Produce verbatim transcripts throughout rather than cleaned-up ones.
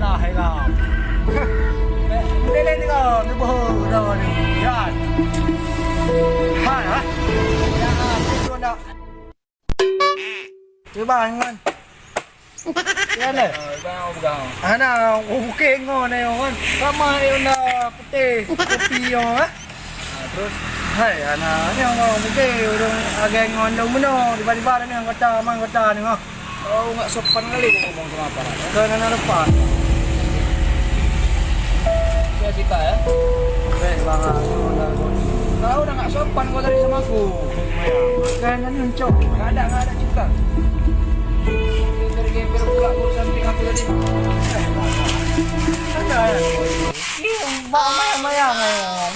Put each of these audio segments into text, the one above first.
Ah, hai lah. Boleh lé tengok, tu boh dah ni. Ya. Hai, ha? Ya, tu nak. Cuba ngon. Ya, lé. Ah, bang, bang. Ana, oh, bukit ngon ni, ngon. Sama, eh, na putih, kopi, ngon, eh. Ah, terus? Hai, ana, ni, ngon, bukit, urang agai ngon dong meno, tiba-tiba ada ni anggota, sama anggota ni, ngon. Oh, nggak sopan kali kau ngomong sama aparat, eh? Kan anak depan. Saya cita, ya? Baik, bang, ah, ni, ngon, ngon. Kau udah nggak sopan kau tadi sama aku. Kan, kan, mencok. Nggak ada, nggak ada cita. Geber-geber pula urusan ping aku tadi. Eh, bang. Ada, ya? Ih, bang, mayang, mayang,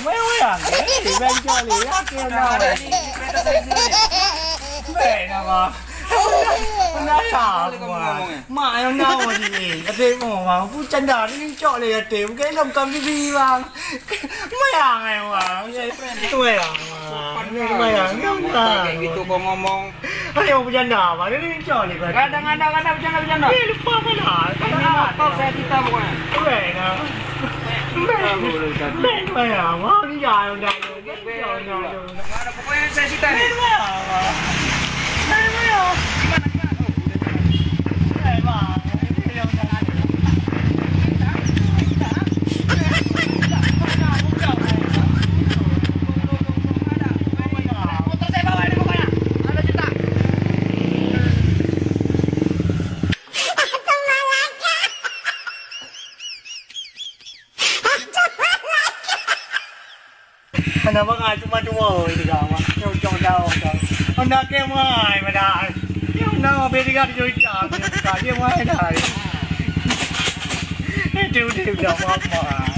mayang, mayang. Eh, bang, cok ni, ya, kena. Ada di, di kereta saya sini. Baik, nama? Kenapa, bang? Mak yang nawa sini. Adik mau, bang. Bukan canda, ni cok le, adik. Bukan lom kam bibi, bang. Mayang, eh, bang. Mayang, bang. Mayang, bang. Kayak gitu kau ngomong. Ayo, bercanda, bang. Ni cok le, bang. Kadang-kadang, kadang bercanda-bercanda. Eh, lupa, bang. Ini motor saya cita pokoknya. Baik, nah. Baik, baik, bang. Mau ni jangan, udah. Mana pokoknya saya cita ni. Hana bangai cuma dua itu dah, Mak. Cocok jauh dah. Hana ke mai pada. Dia hana beda dengan cerita. Dia mai dah. Itu dia udah, Mak.